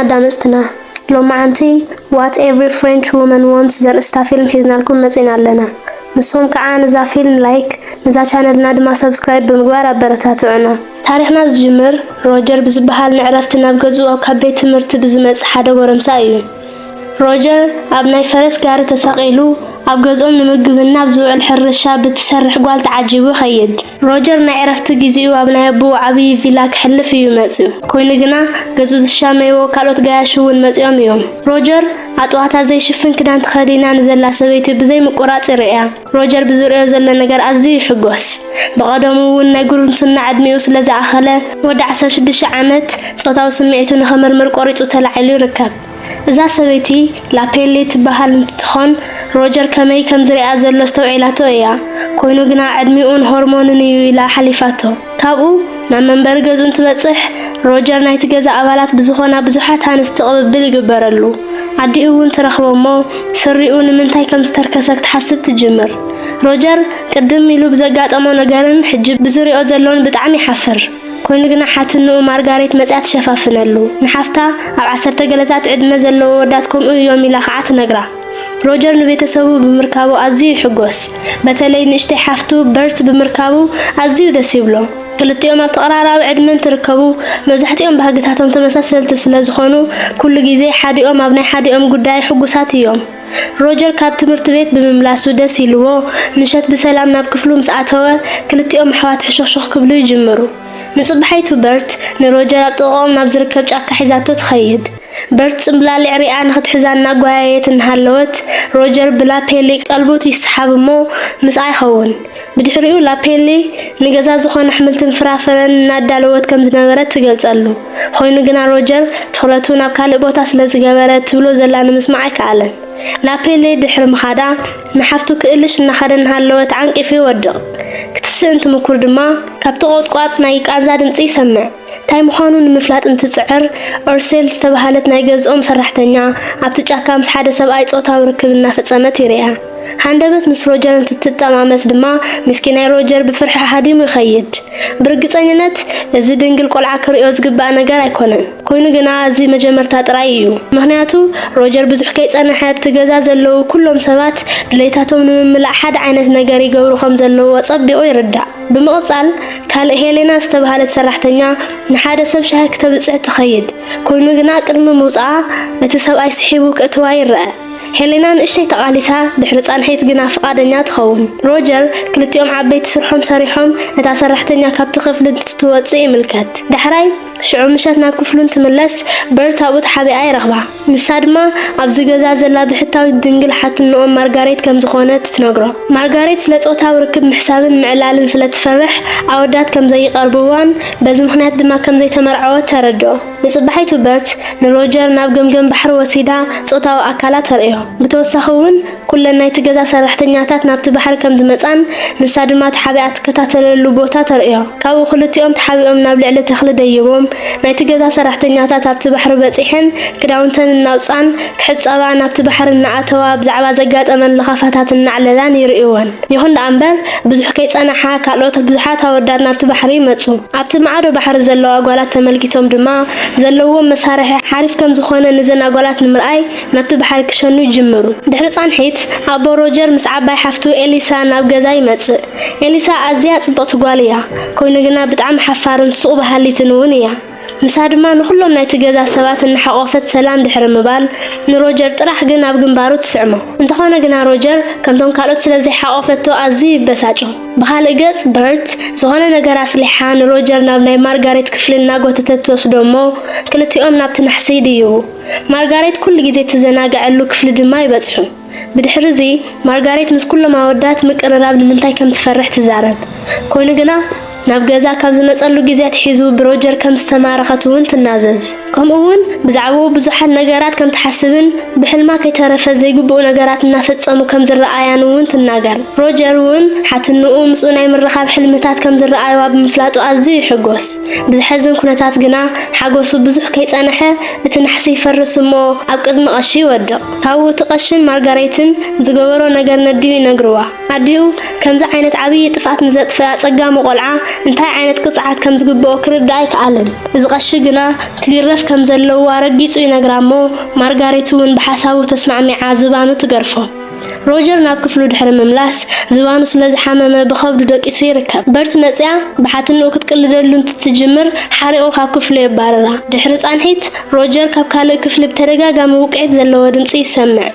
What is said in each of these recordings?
ኣዳመፅትና፣ ሎማዓንቲ What Every French Woman Wants ዘርእስታ ፊልም ሒዝናልኩም መፂና ኣለና። ንስኹም ከዓ ነዛ ፊልም ላይክ፣ ነዛ ቻነልና ድማ ሰብስክራይብ ብምግባር ኣበረታትዑና። ታሪኽና ዝጅምር ሮጀር ብዝበሃል ንዕረፍቲ ናብ ገዝኡ ካብ ቤት ትምህርቲ ብዝመጽእ ሓደ ጎረምሳ እዩ። ሮጀር ኣብ ናይ ፈረስ ጋሪ ተሰቒሉ ኣብ ገዝኦም ንምግብና ኣብ ዝውዕል ሕርሻ ብትሰርሕ ጓል ተዓጂቡ ይኸይድ። ሮጀር ናይ ዕረፍቲ ግዜኡ ኣብ ናይ ኣቦኡ ዓብዪ ቪላ ክሕልፍ እዩ መጺኡ። ኮይኑ ግና ገዝኡ ዝሻመይዎ ካልኦት ገያሹ እውን መጺኦም እዮም። ሮጀር ኣጥዋታ ዘይሽፍን ክዳን ተኸዲና ንዘላ ሰበይቲ ብዘይምቁራጽ ይርእያ። ሮጀር ብዝርእዮ ዘሎ ነገር ኣዝዩ ይሕጎስ። ብቐደሙ እውን ናይ ጉርምስና ዕድሚኡ ስለ ዝኣኸለ፣ ወዲ ዓሰርተ ሽዱሽተ ዓመት ጾታዊ ስምዒቱ ንኸመርምር ቆሪጹ ተላዒሉ ይርከብ። እዛ ሰበይቲ ላፔሊ ትበሃል እንትትኾን፣ ሮጀር ከመይ ከም ዝርእያ ዘሎ ኣስተውዒላቶ እያ። ኮይኑ ግና ዕድሚኡን ሆርሞንን እዩ ኢላ ሓሊፋቶ። ካብኡ ናብ መንበሪ ገዝኡ እንትበጽሕ፣ ሮጀር ናይቲ ገዛ ኣባላት ብዝኾና ብዙሓት ኣንስቲ ቅብብል ይግበረሉ። ኣዲኡ እውን ትረኽቦ እሞ፣ ስሪኡ ንምንታይ ከም ዝተርከሰ ክትሓስብ ትጅምር። ሮጀር ቅድም ኢሉ ብዘጋጠሞ ነገርን ሕጂ ብዝሪኦ ዘሎን ብጣዕሚ ይሓፍር። ኮይኑ ግና ሓትንኡ ማርጋሬት መጺኣ ትሸፋፍነሉ። ንሓፍታ ኣብ ዓሰርተ ገለታት ዕድመ ዘለዎ ኣወዳት ከምኡ እዮም ኢላ ኸዓ ትነግራ። ሮጀር ንቤተሰቡ ብምርካቡ ኣዝዩ ይሕጎስ። በተለይ ንእሽተይ ሓፍቱ በርት ብምርካቡ ኣዝዩ ደስ ይብሎ። ክልቲኦም ኣብ ተቐራራቢ ዕድመ እንትርከቡ፣ መብዛሕትኦም ባህግታቶም ተመሳሰልቲ ስለ ዝኾኑ፣ ኩሉ ግዜ ሓዲኦም ኣብ ናይ ሓዲኦም ጉዳይ ሕጉሳት እዮም። ሮጀር ካብ ትምህርቲ ቤት ብምምላሱ ደስ ኢልዎ፣ ምሸት ብሰላም ናብ ክፍሉ ምስ ኣተወ፣ ክልቲኦም ኣሕዋት ሕሹኽሹኽ ክብሉ ይጅምሩ። ንጽባሒቱ በርት ንሮጀር ኣብ ጥቕኦም ናብ ዝርከብ ጫካ ሒዛቶ ትኸይድ። በርት ጽምብላሊዕ ሪኣ ንኽትሕዛ እናጓየየት እናሃለወት፣ ሮጀር ብላፔሊ ቀልቡት ይሰሓብ እሞ ምስኣ ይኸውን። ብድሕሪኡ ላፔሊ ንገዛ ዝኾነ ኣሕምልትን ፍራፍረን እናዳለወት ከም ዝነበረት ትገልጸሉ። ኮይኑ ግና ሮጀር ትኹረቱ ናብ ካልእ ቦታ ስለ ዝገበረ ትብሎ ዘላ ንምስማዕ ኣይከኣለን። ላፔሊ ድሕሪ ምኻዳ ንሓፍቱ ክእልሽ እናኸደ እናሃለወ ተዓንቂፉ ይወድቕ። ክትስእን ትምኩር ድማ ካብቲ ቖጥቋጥ ናይ ቃንዛ ድምጺ ይሰምዕ። እንታይ ምዃኑ ንምፍላጥ እንትጽዕር፣ ኦርሴል ዝተባህለት ናይ ገዝኦም ሰራሕተኛ ኣብቲ ጫካ ምስ ሓደ ሰብኣይ ጾታዊ ርክብ እናፈጸመት ይርእያ። ሃንደበት ምስ ሮጀር እንትትጠማመት ድማ፣ ምስኪናይ ሮጀር ብፍርሒ ሃዲሙ ይኸይድ። ብርግጸኝነት፣ እዚ ድንግል ቆልዓ ክርእዮ ዝግባእ ነገር ኣይኮነን። ኮይኑ ግና፣ እዚ መጀመርታ ጥራይ እዩ። ምኽንያቱ፣ ሮጀር ብዙሕ ከይጸንሐ፣ ኣብቲ ገዛ ዘለዉ ኩሎም ሰባት ድሌታቶም ንምምላእ ሓደ ዓይነት ነገር ይገብሩ ከም ዘለዉ ኣጸቢቑ ይርዳእ። ብምቕጻል፣ ካልእ ሄሌና ዝተባህለት ሰራሕተኛ ንሓደ ሰብ ሻሂ ክተብጽሕ ትኸይድ። ኮይኑ ግና፣ ቅድሚ ምውጽኣ፣ እቲ ሰብኣይ ስሒቡ ከእትዋ ይረአ። ሄሌና ንእሽተይ ተቓሊሳ ድሕሪ ጻንሒት ግና ፍቓደኛ ትኸውን። ሮጀር ክልቲኦም ዓበይቲ ስርሖም ሰሪሖም ነታ ሰራሕተኛ ካብቲ ክፍሊ እንትትወጽእ ይምልከት። ዳሕራይ ሽዑ ምሸት ናብ ክፍሉ እንትምለስ በርት ኣብኡ ተሓቢኣ ይረኽባ። ንሳ ድማ ኣብዚ ገዛ ዘላ ብሕታዊት ድንግል ሓትንኦም ማርጋሬት ከም ዝኾነት ትነግሮ። ማርጋሬት ስለ ጾታዊ ርክብ ምሕሳብን ምዕላልን ስለ ትፈርሕ ኣወዳት ከም ዘይቐርብዋን በዚ ምኽንያት ድማ ከም ዘይተመርዓወት ተረድኦ። ንጽባሒቱ በርት ንሮጀር ናብ ገምገም ባሕሪ ወሲዳ ጾታዊ ኣካላ ተርእዮ። ብተወሳኺ እውን ኩለን ናይቲ ገዛ ሰራሕተኛታት ናብቲ ባሕሪ ከም ዝመጻን ንሳ ድማ ተሓቢኣ ትከታተለሉ ቦታ ተርእዮ። ካብኡ ክልቲኦም ተሓቢኦም ናብ ልዕሊ ተኽሊ ደይቦም ናይቲ ገዛ ሰራሕተኛታት ኣብቲ ባሕሪ በጺሐን ክዳውንተን እናውጻን ክሕጸባ ናብቲ ባሕሪ እናኣተዋ ብዛዕባ ዘጋጠመን ልኻፋታት እናዕለላን ይርእይወን። ይኹን ደኣ እምበር ብዙሕ ከይጸንሓ ካልኦት ብዙሓት ኣወዳት ናብቲ ባሕሪ ይመጹ። ኣብቲ ማዕዶ ባሕሪ ዘለዋ ጓላት ተመልኪቶም ድማ ዘለዎም መሳርሒ ሓሪፍ ከም ዝኾነ ነዘን ኣጓላት ንምርኣይ ናብቲ ባሕሪ ክሸኑ ይጅምሩ። ድሕሪ ጻንሒት ኣቦ ሮጀር ምስ ዓባይ ሓፍቱ ኤሊሳ ናብ ገዛ ይመጽእ። ኤሊሳ ኣዝያ ጽብቕቲ ጓል እያ። ኮይኑ ግና ብጣዕሚ ሓፋርን ሱቕ በሃሊትን እውን እያ። ንሳ ድማ ንኹሎም ናይቲ ገዛ ሰባት እናሓቖፈት ሰላም ድሕሪ ምባል ንሮጀር ጥራሕ ግን ኣብ ግንባሩ ትስዕሞ። እንተኾነ ግና ሮጀር ከምቶም ካልኦት ስለ ዘይሓቖፈቶ ኣዝዩ ይበሳጮ። ብኻልእ ገጽ በርት ዝኾነ ነገር ኣስሊሓ ንሮጀር ናብ ናይ ማርጋሬት ክፍሊ እናጎተተት ትወስዶ እሞ ክልቲኦም ናብቲ ናሕሲ ይድይቡ። ማርጋሬት ኩሉ ግዜ ትዘናግዐሉ ክፍሊ ድማ ይበጽሑ። ብድሕሪ እዚ ማርጋሬት ምስ ኩሎም ኣወዳት ምቅርራብ ንምንታይ ከም ትፈርሕ ትዛረብ። ኮይኑ ግና ናብ ገዛ ካብ ዝመጸሉ ግዜ ኣትሒዙ ብሮጀር ከም ዝተማረኸት እውን ትናዘዝ። ከምኡ እውን ብዛዕባኡ ብዙሓት ነገራት ከም ትሓስብን ብሕልማ ከይተረፈ ዘይግብኡ ነገራት እናፈጸሙ ከም ዝረኣያን እውን ትናገር። ሮጀር እውን ሓትንኡ ምስኡ ናይ ምርኻብ ሕልምታት ከም ዝረኣይዋ ብምፍላጡ ኣዝዩ ይሕጎስ። ብዘሕዝን ኩነታት ግና ሓጎሱ ብዙሕ ከይጸንሐ እቲ ናሕሲ ይፈርስ እሞ ኣብ ቅድሚ ቀሺ ይወድቕ። ካብኡ እቲ ቀሽን ማርጋሬትን ዝገበሮ ነገር ነዲኡ ይነግርዋ። ኣዲኡ ከምዚ ዓይነት ዓብዪ ጥፍኣት ንዘጥፍእ ኣጸጋሚ ቆልዓ እንታይ ዓይነት ቅጽዓት ከም ዝግብኦ ክርዳእ ኣይከኣለን። እዚ ቀሺ ግና ክግረፍ ከም ዘለዎ ኣረጊጹ ይነግራ እሞ፣ ማርጋሬት እውን ብሓሳቡ ተስማዕሚዓ ዝባኑ ትገርፎ። ሮጀር ናብ ክፍሉ ድሕሪ ምምላስ፣ ዝባኑ ስለ ዝሓመመ ብኸብዱ ደቂሱ ይርከብ። በርት መጺኣ ብሓትንኡ ክትቅልደሉ እንትትጅምር፣ ሓሪቑ ካብ ክፍሉ የባርራ። ድሕሪ ጻንሒት፣ ሮጀር ካብ ካልእ ክፍሊ ብተደጋጋሚ ውቅዒት ዘለዎ ድምጺ ይሰምዕ።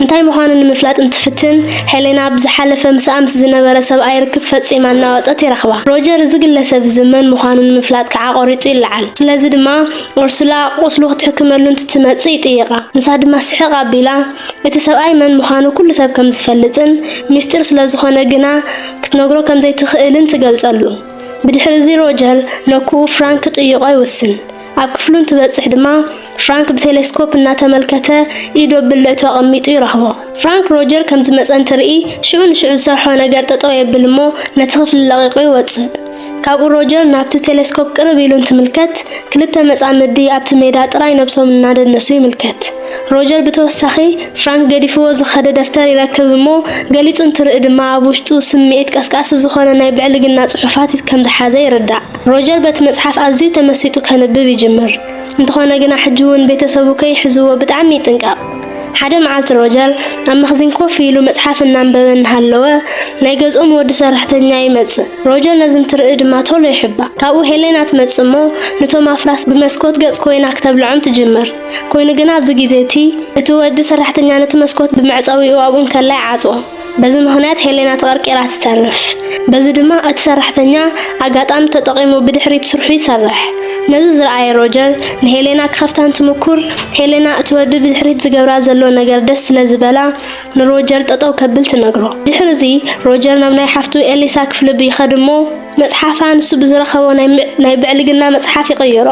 እንታይ ምዃኑ ንምፍላጥ እንትፍትን፣ ሄሌና ኣብ ዝሓለፈ ምስኣ ምስ ዝነበረ ሰብኣይ ርክብ ፈጺማ እናወጸት ይረኽባ። ሮጀር እዚ ግለሰብ እዚ መን ምዃኑ ንምፍላጥ ከዓ ቆሪጹ ይለዓል። ስለዚ ድማ ኡርሱላ ቁስሉ ክትሕክመሉ እንትትመጽእ ይጥይቓ። ንሳ ድማ ስሕቕ ኣቢላ፣ እቲ ሰብኣይ መን ምዃኑ ኩሉ ሰብ ከም ዝፈልጥን ሚስጢር ስለ ዝኾነ ግና ክትነግሮ ከም ዘይትኽእልን ትገልጸሉ። ብድሕሪ እዚ ሮጀር ነኩኡ ፍራንክ ክጥይቖ ይውስን። ኣብ ክፍሉ እንትበጽሕ ድማ ፍራንክ ብቴሌስኮፕ እናተመልከተ ኢዱ ኣብ ብልዕቱ ኣቐሚጡ ይረኽቦ። ፍራንክ ሮጀር ከም ዝመጸ እንትርኢ ሽዑ ንሽዑ ዝሰርሖ ነገር ጠጠው የብል እሞ ነቲ ክፍሊ ለቒቑ ይወጽእ። ካብኡ ሮጀር ናብቲ ቴሌስኮፕ ቅርብ ኢሉ እንትምልከት ክልተ መጻምዲ ኣብቲ ሜዳ ጥራይ ነብሶም እናደነሱ ይምልከት። ሮጀር ብተወሳኺ ፍራንክ ገዲፍዎ ዝኸደ ደፍተር ይረክብ እሞ ገሊጹ እንትርኢ ድማ ኣብ ውሽጡ ስምዒት ቀስቃሲ ዝኾነ ናይ ብዕልግና ጽሑፋት ከም ዝሓዘ ይርዳእ። ሮጀር በቲ መጽሓፍ ኣዝዩ ተመሲጡ ከንብብ ይጅምር። እንተኾነ ግና ሕጂ እውን ቤተሰቡ ከይሕዝዎ ብጣዕሚ ይጥንቀቕ። ሓደ መዓልቲ ሮጀር ኣብ መኽዚን ኮፍ ኢሉ መጽሓፍ እናንበበ እናሃለወ ናይ ገዝኦም ወዲ ሰራሕተኛ ይመጽእ። ሮጀር ነዚ እንትርኢ ድማ ቶሎ ይሕባእ። ካብኡ ሄሌና ትመጽእ እሞ ነቶም ኣፍራስ ብመስኮት ገጽ ኮይና ክተብልዖም ትጅምር። ኮይኑ ግና ኣብዚ ግዜ እቲ እቲ ወዲ ሰራሕተኛ ነቲ መስኮት ብመዕጸዊኡ ኣብኡ እንከላ ይዓጽዎ። በዚ ምኽንያት ሄሌና ተቐርቂራ ትተርፍ። በዚ ድማ እቲ ሰራሕተኛ ኣጋጣሚ ተጠቒሙ ብድሕሪት ስርሑ ይሰርሕ። ነዚ ዝረኣየ ሮጀር ንሄሌና ክኸፍታ እንትምኩር፣ ሄሌና እቲ ወዲ ብድሕሪት ዝገብራ ዘሎ ነገር ደስ ስለ ዝበላ ንሮጀር ጠጠው ከብል ትነግሮ። ድሕሪ እዚ ሮጀር ናብ ናይ ሓፍቱ ኤሊሳ ክፍሊ ብይኸድ እሞ መጽሓፋ ንሱ ብዝረኸቦ ናይ ም-፣ ናይ ብዕልግና መጽሓፍ ይቕይሮ።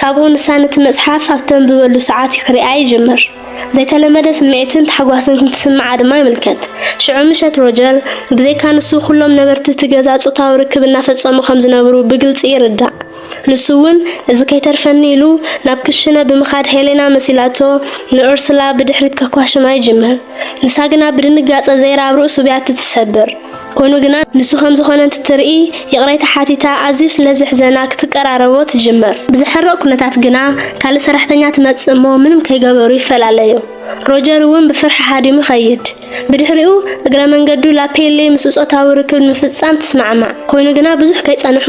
ካብኡ ንሳ ነቲ መጽሓፍ ኣብ ተንብበሉ ሰዓት ክሪኣ ይጅምር። ዘይተለመደ ስምዒትን ታሕጓስን ክትስምዓ ድማ ይምልከት። ሽዑ ምሸት ሮጀር ብዘይካ ንሱ ኩሎም ነበርቲ እቲ ገዛ ጾታዊ ርክብ እናፈጸሙ ከም ዝነብሩ ብግልጺ ይርዳእ። ንሱ እውን እዚ ከይተርፈኒ ኢሉ ናብ ክሽነ ብምኻድ ሄሌና መሲላቶ ንኡርስላ ብድሕሪት ከኳሽማ ይጅምር። ንሳ ግና ብድንጋጸ ዘይራ ኣብ ርእሱ ብያቲ ትሰብር። ኮይኑ ግና ንሱ ከም ዝኾነ እንትትርኢ ይቕሬታ ሓቲታ ኣዝዩ ስለ ዘሕዘና ክትቀራረቦ ትጅምር። ብዘሕርቕ ኩነታት ግና ካልእ ሰራሕተኛ ትመጽእ እሞ ምንም ከይገበሩ ይፈላለዩ። ሮጀር እውን ብፍርሒ ሃዲሙ ይኸይድ። ብድሕሪኡ እግረ መንገዱ ላፔሌ ምስ ጾታዊ ርክብ ንምፍጻም ትስማዕማዕ። ኮይኑ ግና ብዙሕ ከይጸንሑ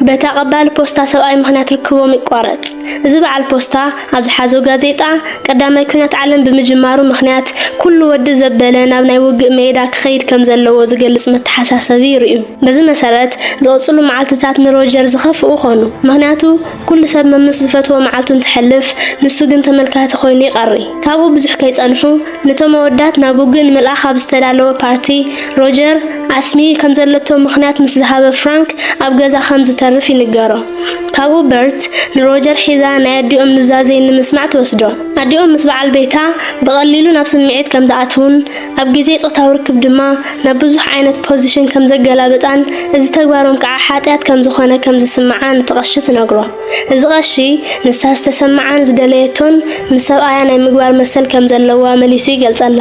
በታ ቀባሊ ፖስታ ሰብኣይ ምኽንያት ርክቦም ይቋረጽ። እዚ በዓል ፖስታ ኣብ ዝሓዞ ጋዜጣ ቀዳማይ ኲናት ዓለም ብምጅማሩ ምኽንያት ኩሉ ወዲ ዘበለ ናብ ናይ ውግእ ሜዳ ክኸይድ ከም ዘለዎ ዝገልጽ መተሓሳሰቢ ይርእዩ። በዚ መሰረት ዝቕጽሉ መዓልትታት ንሮጀር ዝኸፍኡ ኾኑ። ምኽንያቱ ኩሉ ሰብ መምስ ዝፈትዎ መዓልቱ እንትሐልፍ ንሱ ግን ተመልካቲ ኮይኑ ይቐሪ። ካብኡ ብዙሕ ከይጸንሑ ነቶም ኣወዳት ናብ ውግእ ንምልኣኽ ኣብ ዝተዳለወ ፓርቲ ሮጀር ኣስሚ ከም ዘለቶ ምኽንያት ምስ ዝሃበ ፍራንክ ኣብ ገዛ ከም ዝተርፍ ይንገሮ። ካብኡ በርት ንሮጀር ሒዛ ናይ ኣዲኦም ኑዛዜ ንምስማዕ ትወስዶ። ኣዲኦም ምስ በዓል ቤታ ብቐሊሉ ናብ ስምዒት ከም ዝኣትዉን ኣብ ግዜ ጾታዊ ርክብ ድማ ናብ ብዙሕ ዓይነት ፖዚሽን ከም ዘገላብጣን እዚ ተግባሮም ከዓ ሓጢኣት ከም ዝኾነ ከም ዝስምዓ ነቲ ቀሺ ትነግሮ። እዚ ቀሺ ንሳ ዝተሰምዓን ዝደለየቶን ምስ ሰብኣያ ናይ ምግባር መሰል ከም ዘለዋ መሊሱ ይገልጸላ።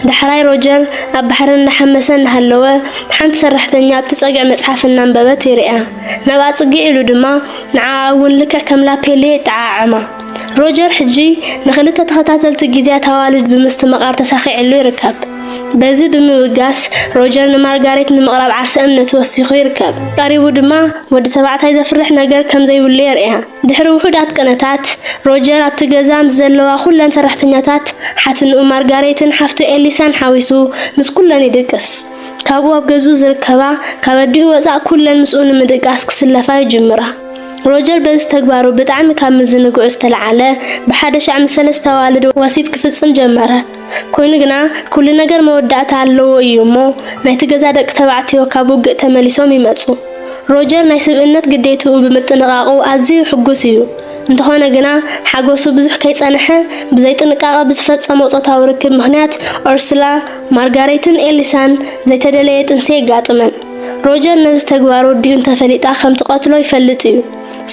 ዳሕራይ ሮጀር ኣብ ባሕሪ እናሓመሰ እናሃለወ ሓንቲ ሰራሕተኛ ኣብቲ ጸግዒ መጽሓፍ እናንበበት ይርእያ። ናብኣ ጽግዕ ኢሉ ድማ ንዓኣ እውን ልክዕ ከም ላፔሌ ይጠዓዓማ። ሮጀር ሕጂ ንኽልተ ተኸታተልቲ ግዜያት ኣዋልድ ብምስትምቓር ተሳኺዕሉ ይርከብ። በዚ ብምብጋስ ሮጀር ንማርጋሬት ንምቕራብ ዓርሰ እምነቱ ወሲኹ ይርከብ። ቀሪቡ ድማ ወዲ ተባዕታይ ዘፍርሕ ነገር ከም ዘይብሉ የርእያ። ድሕሪ ውሑዳት ቅነታት ሮጀር ኣብቲ ገዛ ምስ ዘለዋ ኩለን ሰራሕተኛታት ሓትንኡ ማርጋሬትን ሓፍቱ ኤሊሳን ሓዊሱ ምስ ኩለን ይድቅስ። ካብኡ ኣብ ገዝኡ ዝርከባ ካብ ኣዲኡ ወጻእ ኩለን ምስኡ ንምድቃስ ክስለፋ ይጅምራ። ሮጀር በዚ ተግባሩ ብጣዕሚ ካብ ምዝንግዑ ዝተለዓለ ብሓደ ሻዕ ምስ ሰለስተ ኣዋልድ ወሲብ ክፍጽም ጀመረ። ኮይኑ ግና ኩሉ ነገር መወዳእታ ኣለዎ እዩ እሞ ናይቲ ገዛ ደቂ ተባዕትዮ ካብ ውግእ ተመሊሶም ይመጹ። ሮጀር ናይ ስብእነት ግዴትኡ ብምጥንቓቑ ኣዝዩ ሕጉስ እዩ። እንተኾነ ግና ሓጎሱ ብዙሕ ከይጸንሐ ብዘይጥንቃቐ ብዝፈጸሞ ጾታዊ ርክብ ምኽንያት ኦርስላ፣ ማርጋሬትን ኤሊሳን ዘይተደለየ ጥንሲ የጋጥመን። ሮጀር ነዚ ተግባሩ ኣዲኡ እንተፈሊጣ ከም ትቐትሎ ይፈልጥ እዩ።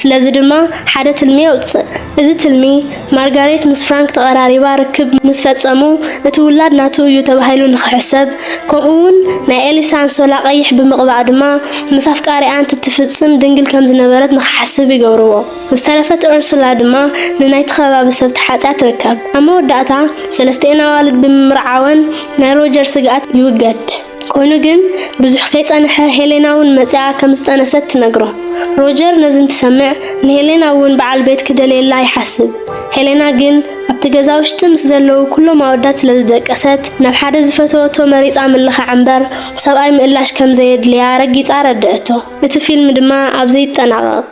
ስለዚ ድማ ሓደ ትልሚ የውጽእ። እዚ ትልሚ ማርጋሬት ምስ ፍራንክ ተቐራሪባ ርክብ ምስ ፈጸሙ እቲ ውላድ ናቱ እዩ ተባሂሉ ንኽሕሰብ፣ ከምኡ እውን ናይ ኤሊሳ ኣንሶላ ቀይሕ ብምቕባእ ድማ ምስ ኣፍቃሪኣ እንትትፍጽም ድንግል ከም ዝነበረት ንኽሓስብ ይገብርዎ። ዝተረፈት ኡርሱላ ድማ ንናይቲ ከባቢ ሰብ ተሓጽያ ትርከብ። ኣብ መወዳእታ ሰለስቲኤን ኣዋልድ ብምምርዓወን ናይ ሮጀር ስግኣት ይውገድ። ኮይኑ ግን ብዙሕ ከይጸንሐ ሄሌና እውን መጺኣ ከም ዝጠነሰት ትነግሮ። ሮጀር ነዚ እንትሰምዕ ንሄሌና እውን በዓል ቤት ክደልየላ ይሓስብ። ሄሌና ግን ኣብቲ ገዛ ውሽጢ ምስ ዘለዉ ኩሎም ኣወዳት ስለ ዝደቀሰት ናብ ሓደ ዝፈተወቶ መሪጻ ምልኻዕ እምበር ሰብኣይ ምእላሽ ከም ዘየድልያ ረጊጻ ኣረድአቶ። እቲ ፊልም ድማ ኣብዚ ይጠናቐቕ።